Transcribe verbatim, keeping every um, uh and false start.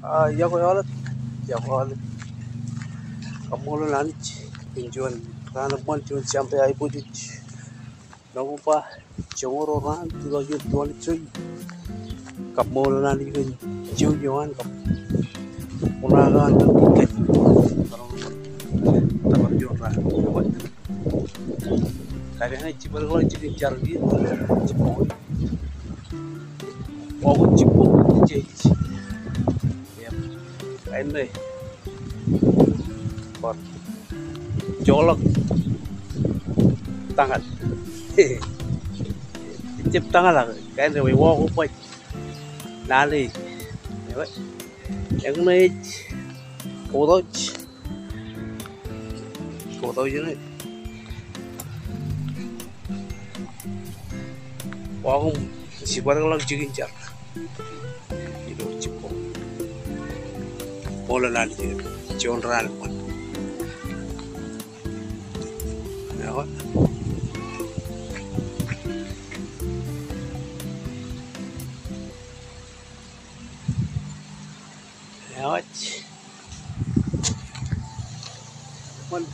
Ah, iọkwe aolep, iọkwe aolep. Kaṃṃoolol Anij kōn juon raan eṃṃan, juon Sunday aiboojoj. Ṇo koba joñoul ruo raan, two thousand twenty-three. Kaṃṃoolol Anij kōn jouj eo an kab uṇaake an kōn kōj. Tōpar juon raan. Kōn ke ñe ij jibadekḷọk jikin jar kein, jibboñ. Wokun jibboñ, jej. Yep. Kain ṇe. Bar joḷọk tañal. Ejjab tañal ak kain ṇe, wokwe baj. Lale. Eñṇe ej kōtọj. Kōtọj eṇ. Wokun jibadekḷọk jikin jar. Ilo jibboñ. Kaṃṃoolol Anij, juon raan eṃṃan. Eo. Eo. Eṃṃan.